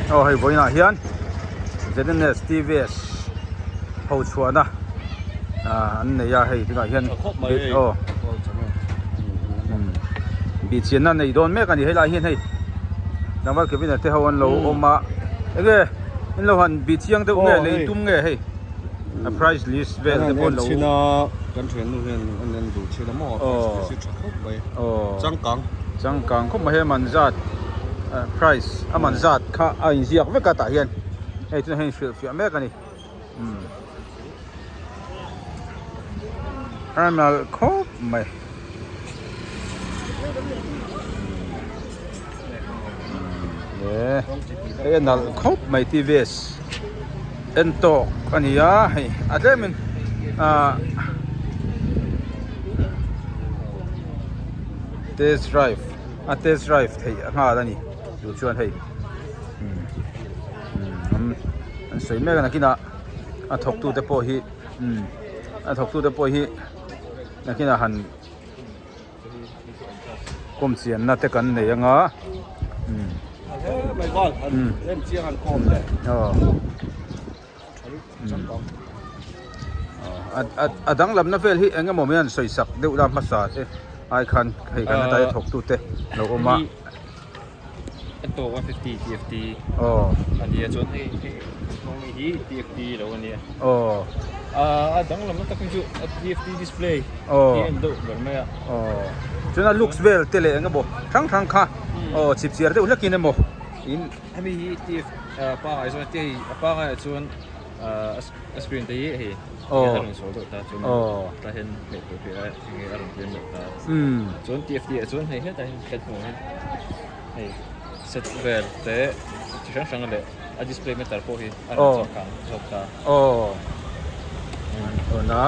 Aw hei vawiinah hian ZNS TVS ho chhuahna ah an nei a hei tunah hian aw bihchianna nei dawn mek a ni helaiah hian hei tlangval cabin ah te ho an lo awm a enge in lo han bihchiang deuh nge lei tum nge hei a price list vel te pawh an lo kan thiannu hian an en duh thin a maw a price list hi tha khawp mai changkang changkang khawp mai hei man zat price a man zat kha a inziak vek a tah hian hei chu hei hrilh fiah mek a ni umm a nalh khawp mai hei a nalh khawp mai tvs en tawk a ni a hei a tlemin ahh test drive a test drive theih a nghal a ni chu chuan hei umm an sawi mek a nakinah a thawk tute pawh hi umm a thawk tute pawh hi nakinah han kawm chianna te kan nei anga umm aw a danglamna vel hi eng emaw mai an sawi sak deuh la hmasa te ai khan hei kan heta thawk tute lo awm a. Ento 150 TFT aw a nia chuan hei hei hei hi TFT lo a nia aw a danglamna tak hi chu a TFT display aw hi a en deuh ber mai a aw chuan a looks vel te leh eng emaw hrang hrang kha aw chip chiar deuh hlekin emaw in hemi hi TF pangai chuan hei a pangai ah chuan a screen te hi hei aw a rawn sawl deuh ta chuan aw tah hian hmeh tur hi a enge a rawn tlem deuh ta umm chuan TFT ah chuan hei hetah hian kan hmuh hian hei set vel te chi hrang hrang leh a display meter pawh hi a rawn changkang zawk ta aw awna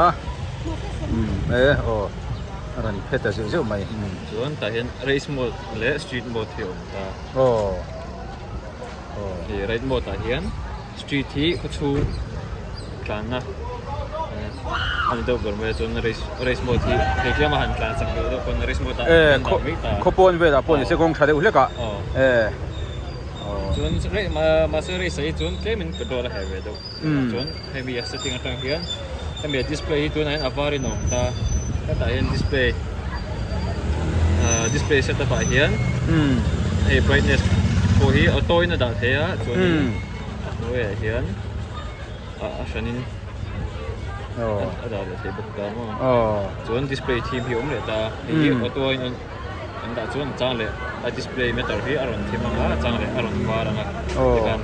umm e aw a rawn phe ta zeuh zeuh mai chuan tah hian race mode leh street mode hi a awm ta aw aw hei race mode ah hian street hi khawchhung tlanna a ni deuh ber mai a chuan race race mode hi hei tlema han tlan chak deuh deuh pawn race mode ah e khaw khaw pawn velah pawh nise kawng tha deuh hlek ah e chuan mahse race ah hi chuan tlemin petrol a herh ve deuh chuan hemi a setting atang hian hemi a display hi tunah hian a var in a awm ta hetah hian display display setup ah hian hei brightness pawh hi auto in a dah thei a chuanin a hnuaiah hian a hranin a dah leh thei bawk ta maw chuan display theme hi a awm leh ta hei hi auto in an dah chuan a chang leh a display meter hi a rawn thim ang a a chang leh a rawn var ang a tikhan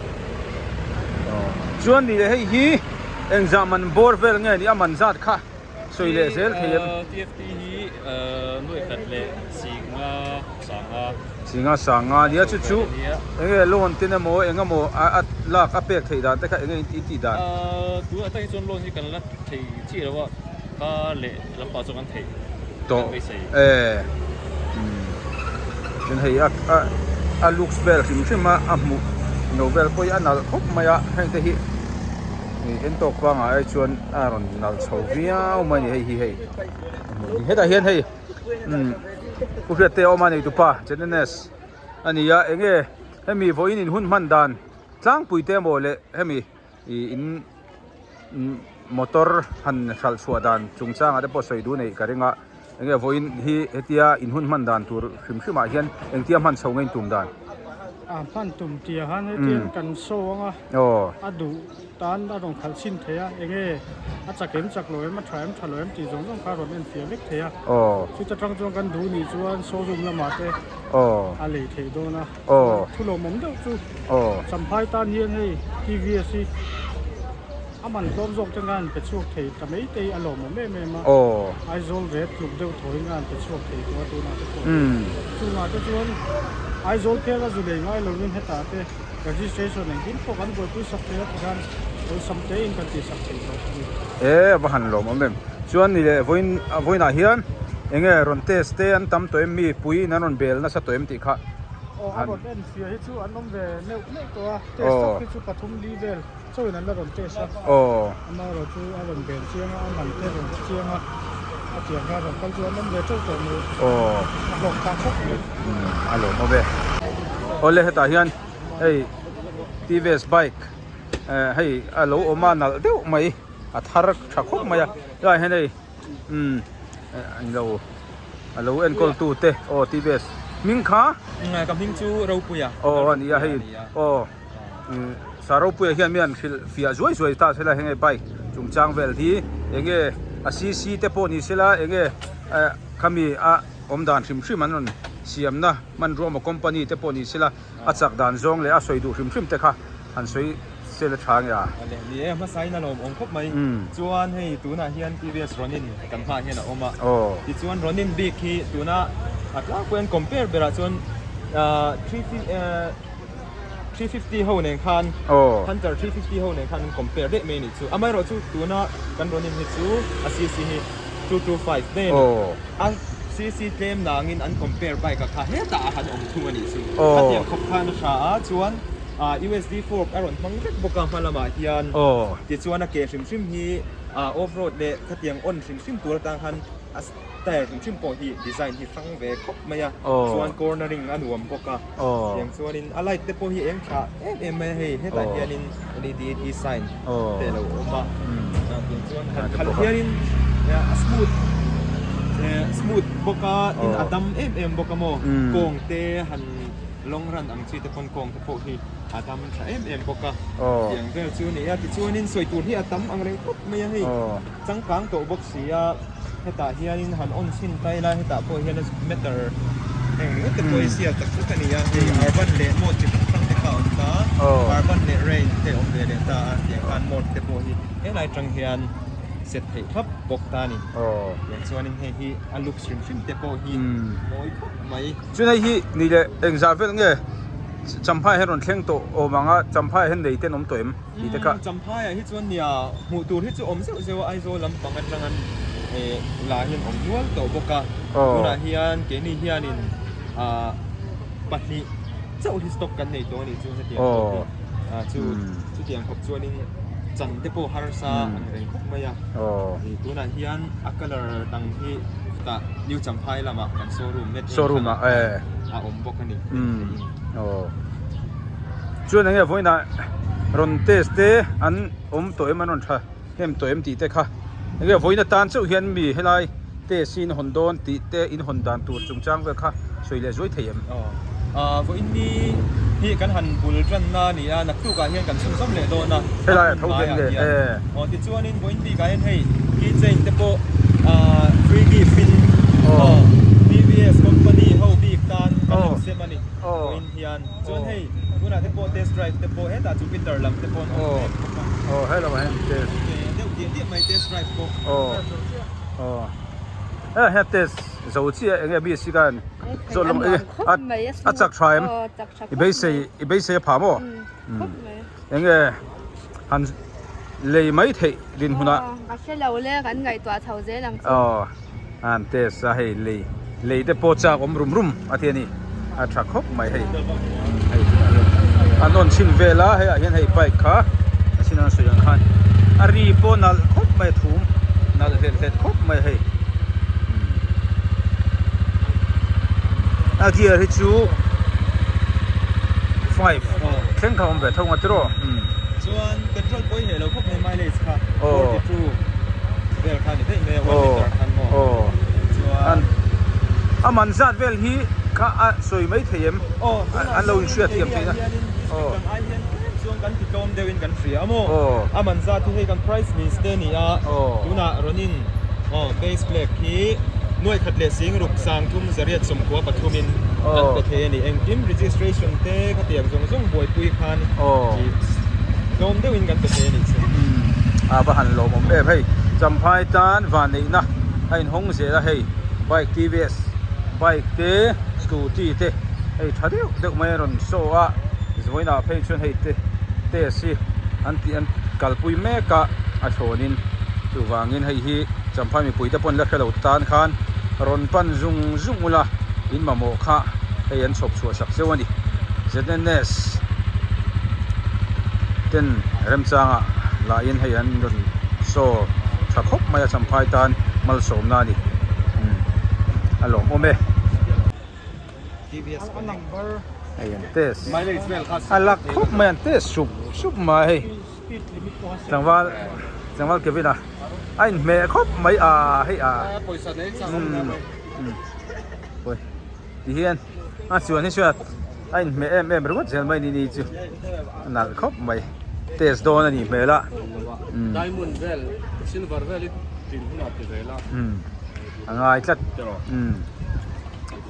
chuan ni leh hei hi engzah man bawr vel nge ni a man zat kha sawi leh zel thei em? TFT hi nuaih khat leh singa sanga. Singa sanga nia chu chu enge loan ten emaw eng emaw a lak a pek theih dan te kha enge in tih dan? Tunah tak hi chuan loan hi kan la thei chiah lo a ka leh lampah chuan kan theih tawh e chuan hei a a looks vel hrim hrim a a hmuh no vel pawh hi a nalh khawp mai a heng te hi ih en tawk pangah ai chuan a rawn nalh chho viau mai a ni hei hi hei hetah hian hei umm pu hriatte a awm a neitupa Jenenes a ni a enge hemi vawiin in hun hman dan tlangpui te emaw leh hemi ih in motor han hralh chhuah dan chungchangah te pawh sawi duh neih ka ring a enge vawiin hi hetia in hun hman dan tur hrim hrim ah hian engtia hman chho nge in tum dan. A hman tum tih ah khan hetiang kan show anga a duh tan a rawn khalh chhin thei a enge a chak em chak lo em a tha em tha lo em tih zawng zawng kha a rawn en fiah vek thei a chuta tang chuan kan duh nih chuan showroom lamah te a lei theih dawn a. Thu lawmawm deuh chu Champhai tan hian hei TVS hi a man tlawm zawk ten khan pe chhuak thei ta mai te hi a lawmawm em em a, Aizawl ret tluk deuh thawiin khan pe chhuak thei tawh a tunah te pawh chungah te chuan Aizawl phel a zu lei ngai lovin hetah te registration engkim pawh kan buaipui sak thei a tikhan awlsam te in kan tihsak thei tawh a ni. E a va han lawmawm em chuan ni leh vawiin vawiinah hian enge rawn test te an tam tawh em mi puiin an rawn bel nasa tawh em tih kha. Aw a rawn en fia hi chu an awm ve neuh neuh tawh a, test tak hi chu pathum li vel chauhin an la rawn test a, amaherawh chu a rawn bel chiang a, a man te rawn hre chiang a, a tiang kha rawn kal chu an awm ve teuh tawh mai, a hlawk thlak khawp mai. A lawm awm e. Awle hetah hian hei. TVS bike hei a lo awm a nalh deuh mai a thar tha khawp mai a helaiah hian hei umm englo a lo enkawl tu te aw TVS hming kha ka hming chu Ropuia aw a ni a hei aw sa Ropuia hian mi an hrilh fiah zuai zuai ta sela heng hei bike chungchang vel hi enge a cc te pawh ni sela enge khami a awm dan hrim hrim an rawn siamna hmanrua emaw company te pawh ni sela a chak dan zawng leh a sawi duh hrim hrim te kha han sawi sel a tha nge a? Leh ni e, hmasa in a lawm awm khawp mai. Chuan hei tunah hian TVS Ronin kan hmaah hian a awm a. Tichuan Ronin bik hi tuna a tlangpui an compare berah chuan 350 ho nen khan Hunter 350 ho nen khan an compare daih mai a nih chu. Amaherawhchu tuna kan Ronin hi chu a cc hi 225 daih a ni. A cc tlem nangin an compare bike a kha hetah a han awm thung a nih chu. Khatiang khawp khan a hra a chuan USD fork a rawn hmang vek bawk a hma lamah hian tichuan a ke hrim hrim hi off road leh khatiang on hrim hrim tur atang khan a tyre hrim hrim pawh hi design hi hrang ve khawp mai a chuan cornering a nuam bawk a tiang chuanin a light te pawh hi eng tha em em mai a hei hetah hianin LED design te a lo awm a tiang chuan han khalh hianin a smooth smooth bawk a tin a dam em em bawk a maw kawng te han long run ang chi te pawn kawng te pawh hi a dam tha em em bawk a tiang vel chu a ni a tichuanin sawi tur hi a tam ang reng khawp mai a hei changkang tawh bawk si a hetah hianin han on chhin ta ila hetah pawh hian meter eng ringawt te pawh hi sial tak tak a ni a hei urban leh mode chi hrang hrang te kha a awm ta urban leh rain te a awm ve leh ta a tiang khan mode te pawh hi helai tang hian set theih thlap bawk ta a ni tiang chuanin hei hi a looks hrim hrim te pawh hi mawi khawp mai. Chuan hei hi ni leh engzah vel nge Champhai hian rawn thleng tawh awm ang a, Champhai hian nei ten awm tawh em tih te kha. Champhai ah hi chuan nia hmuh tur hi chu awm zeuh zeuh a, Aizawl lampang atang an la hian awm nual tawh bawk a, tunah hian keini hianin pahnih chauh hi stock kan nei tawh a nih chu hetiang pawh hi chu chutiang khawp chuanin chan te pawh harsa ang reng khawp mai a, tunah hian a colour dang hi tah New Champhai lamah kan showroom net showroom ah eh a awm bawk a ni aw chuan enge vawiinah rawn test te an awm tawh em an rawn tha hnem tawh em tih te kha enge vawiin atan chauh hian mi helai test hi in hawn dawn tih te in hawn dan tur chungchang vel kha sawi leh zuai thei em aw vawiin ni hi kan han bul tanna a ni a naktuk ah hian kan chhunzawm leh dawn a helai ah tho hian nge aw tichuanin vawiin bik ah hian hei keychain te pawh ah free gift in aw TVS company ho bik tan kan han sem a ni vawiin hian chuan hei tunah te pawh test drive te pawh hetah Jupiter lam te pawh an awm mek bawk a aw hello ah hian test deuh diah diah mai test drive pawh aw aw hei hian test zo chiah eng nge mi si khan zawh lawng eng a chak tha em i beisei i beisei a pha maw eng nge han lei mai theih dinhmunah a hre lo le kan ngaihtuah chho zel ang chu aw an test a hei lei lei te pawh chak awm rum rum a ti a ni a tha khawp mai hei hei an on chhin vel a hei ah hian hei bike kha a sin an sawi ang khan a ri pawh nalh khawp mai a thum nalh hlet hlet khawp mai hei a gear hi chu 5 thleng kha awm ve tho nga tiraw chuan petrol pawh i heh lo khawp mai mileage kha 42 vel kha ni daih mai a 1 liter khan maw chuan a man zat vel hi kha a sawi mai thei em an lo inhriat thiam theih na district ai hian tlem chuan kan ti tlawm deuh in kan hria a maw a man zat hi hei kan price list te a ni a tunah Ronin base black hi nuaih khat leh sing ruk sang thum zariat sawmkhua pathum in kan pe thei a ni engkim registration te khatiang zawng zawng buaipui khan tlawm deuh in kan pe thei a nih chu. A va han lawmawm em hei Champhai tan vanneihna a inhawng zel a hei bike TVS bike te scooty te hei tha deuh deuh mai a rawn show a vawiinah phei chuan hei te test hi an tih an kalpui mek a a thlawnin chuvangin hei hi Champhai mipui te pawn la hre lo tan khan rawn pan zung zung ula in mamawh kha hei an chhawp chhuah sak zeuh a ni ZNS ten remchangah lahin hei an rawn show tha khawp mai a Champhai tan malsawmna a ni a lawmawm e. TVS a number. Hei an test a lak khawp mai an test sup sup mai hei tlangval tlangval Kevin a a inhmeh khawp mai a hei a umm pawi ti hian a chuan hi chuan a inhmeh em em ringawt zel mai ni ni chu a nalh khawp mai test dawn a nih hmel a umm umm a ngai tlat umm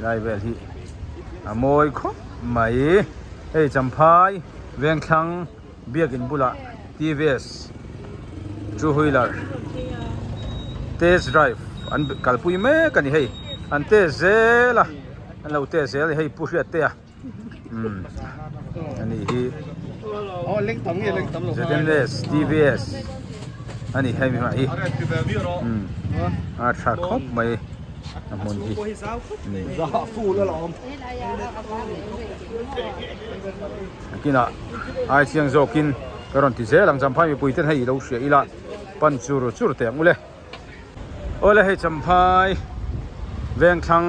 lai vel hi. A mawi khawp mai. Hei Champhai Vengthlang biakin bulah TVS two wheeler test drive an kalpui mek a ni hei. An test zel a, an lo test zel a ni hei Pu Hriattea umm a nih hi. ZNS TVS a ni hei hmai hi umm a tha khawp mai. A hmun hi a kinah ai chiang zawkin ka rawn ti zel ang champhai mipui ten hei ilo hria ila pan chur chur teh ang ule awle hei champhai vengthlang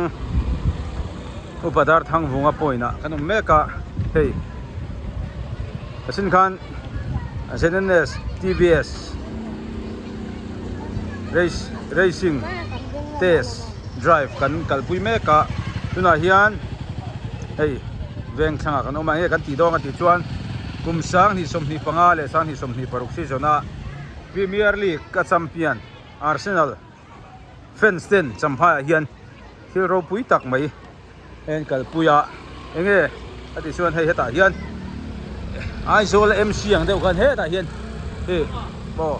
upa darthang vunga point ah kan awm mek a hei a sin khan ZNS TVS race racing test drive kan kalpui mek a tunah hian hei veng thlangah kan awm a enge kan tih dawn a tih chuan kum 2025 leh 2026 season a Premier League a champion Arsenal fans ten Champhai ah hian thil ropui tak mai heng kalpui a enge a tih chuan hei hetah hian Aizawl MC ang deuh khan hetah hian hei maw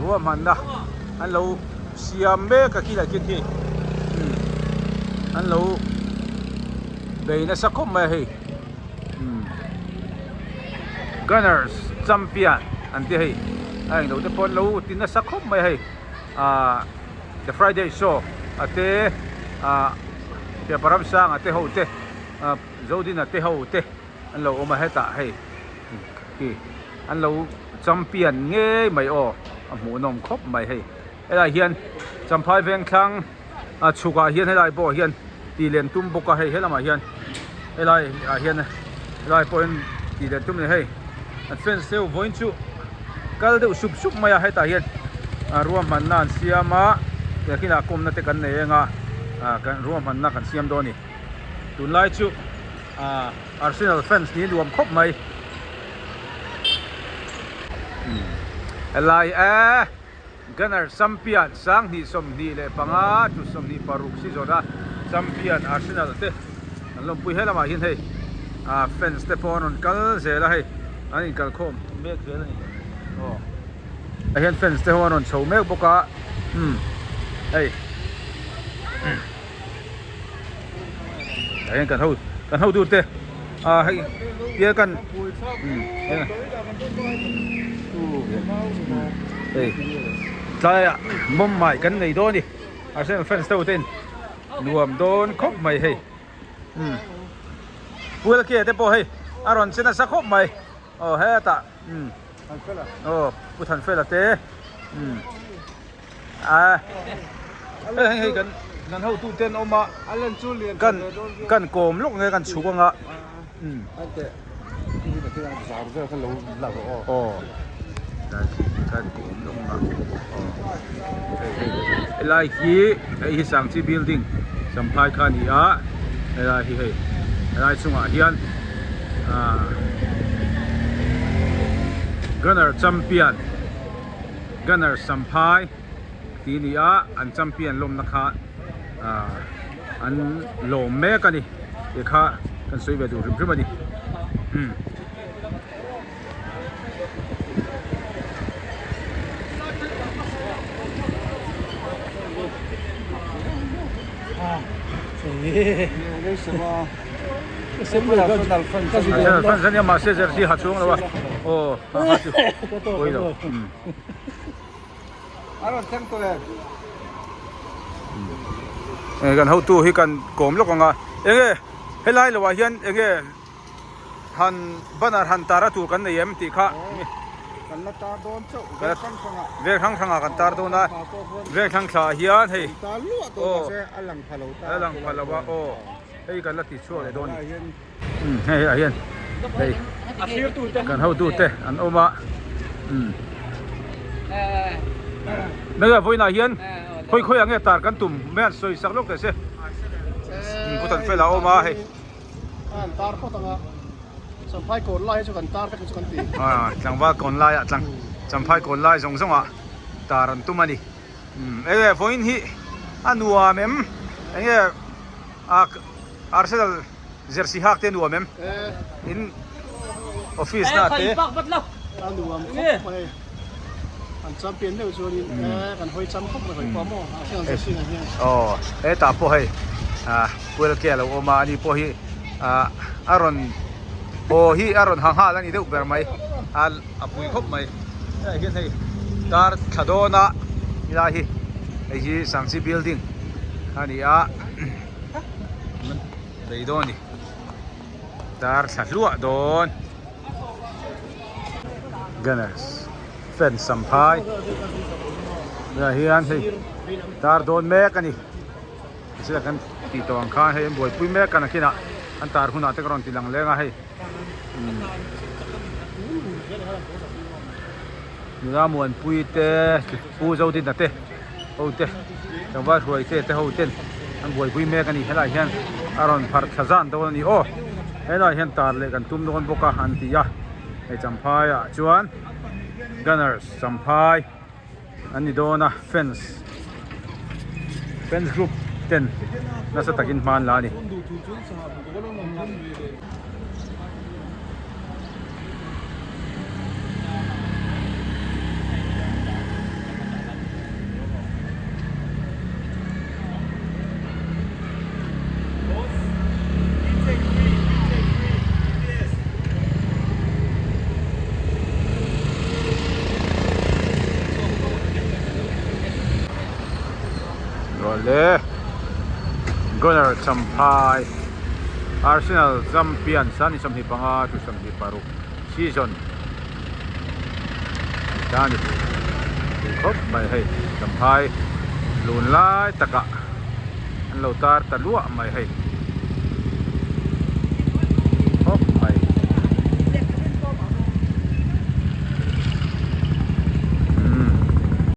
ruahmanna an lo siam mek a khilai khian khi umm an lo bei nasa khawp mai a hei umm Gunners champion an ti hei a englo te pawh an lo ti nasa khawp mai a hei ahh. The Friday Show a te ah Piaparamsanga te ho te ah Zodina te ho te an lo awm a hetah hei khi an lo champion ngei mai aw a hmuhnawm khawp mai hei helai hian Champhai Vengthlang a chhukah hian helai pawh hian tih len tum bawk a hei helamah hian helai ah hian helai pawh hian tih len tum a ni hei an fence deuh vawiin chu kal deuh sup sup mai a hetah hian ah ruahmanna an siam a tiah kawmna te kan nei eng a ah kan ruahmanna kan siam dawn a ni tunlai chu ah Arsenal fans nih nuam khawp mai helai eh. Gunner champion 2025 to 26 season a champion Arsenal te an lawmpui he lamah hian hei ah fans te pawh an rawn kal zel a hei an inkal khawm mek zel a ni aw ah hian fans te ho an rawn chho mek bawk a umm hei tah hian kan ho kan hotu te ah hei tia kan umm hei tlaiah mawmai kan nei dawn a ni Arsenal fans ho ten nuam dawn khawp mai hei umm Puelke te pawh hei a rawn che nasa khawp mai aw hetah umm aw Pu Thanfela te umm. A hei hei kan kan hotu te an awm a kan kan kawm lawk nge kan chhuk anga umm aw kan kawm lawk anga hei hei helai hi hei hi Sangchi building Champhai kha a ni a helai hi hei helai chungah hian ah Gunner champion. Gunner Samphai tih a ni a, an champion lawmna kha ah an lawm mek a ni tih kha kan sawi ve duh hrim hrim a ni umm. Arsenal fans a nia mahse jersey ha chuang lo a aw. Kan hotu hi kan kawm lawk ang a enge helai lo ah hian enge han banner han tar a tur kan nei em tih kha kan la tar dawn chauh veng hrang hrang ah veng hrang hrang ah kan tar dawn a veng thlang thla ah hian hei tar luah tawh mahse a lang pha lo a lang pha lo a aw. Hei kan la ti chhuak leh dawn a ni. Umm hei ah hian hei kan hotu te an awm a umm nge vawiinah hian khawi khawi ah nge tar kan tum mai an sawi sak lawk teh se umm kawt an fel a awm a hei. An tar phawt ang a Champhai kawn lai hi chu kan tar vek chu kan ti. Aaa tlangval kawn lai ah tlang Champhai kawn lai zawng zawng ah tar an tum a ni. Umm enge vawiin hi a nuam em enge a Arsenal jersey hak te nuam em in office na te a nuam khawp mai an champion deuh chuanin kan hawi cham khawp mai hawi pawh maw Arsenal jersey nen hian aw hetah pawh hei ah kual ke a lo awm a ani pawh hi ah a rawn haw hi a rawn ha nghal a ni deuh ber mai a a pui khawp mai hei hian hei tar thla dawn a helai hi hei hi sangchi building a ni a bei dawn a ni tar thla hluah dawn gunners fans samphai tunah hian hei tar dawn mek a ni tichuan kan tih tawh ang khan hei an buaipui mek a nakinah an tar hunah te ka rawn ti lang leng a hei. Nula Muanpui te Pu Zodina te ho te tlangval hruai te te ho ten an buaipui mek a ni helaiah hian a rawn pharh thla zan dawn a ni aw helaiah hian tar leh kan tum dawn bawk a an ti a hei Champhai ah chuan Gunners Champhai an ni dawn a fans fans group ten nasa takin hma an la a ni. Awle Gunner Champhai Arsenal champion Sani 25 to 26 season ni ta a ni tih khawp mai hei Champhai lun lai takah an lo tar ta luah mai hei.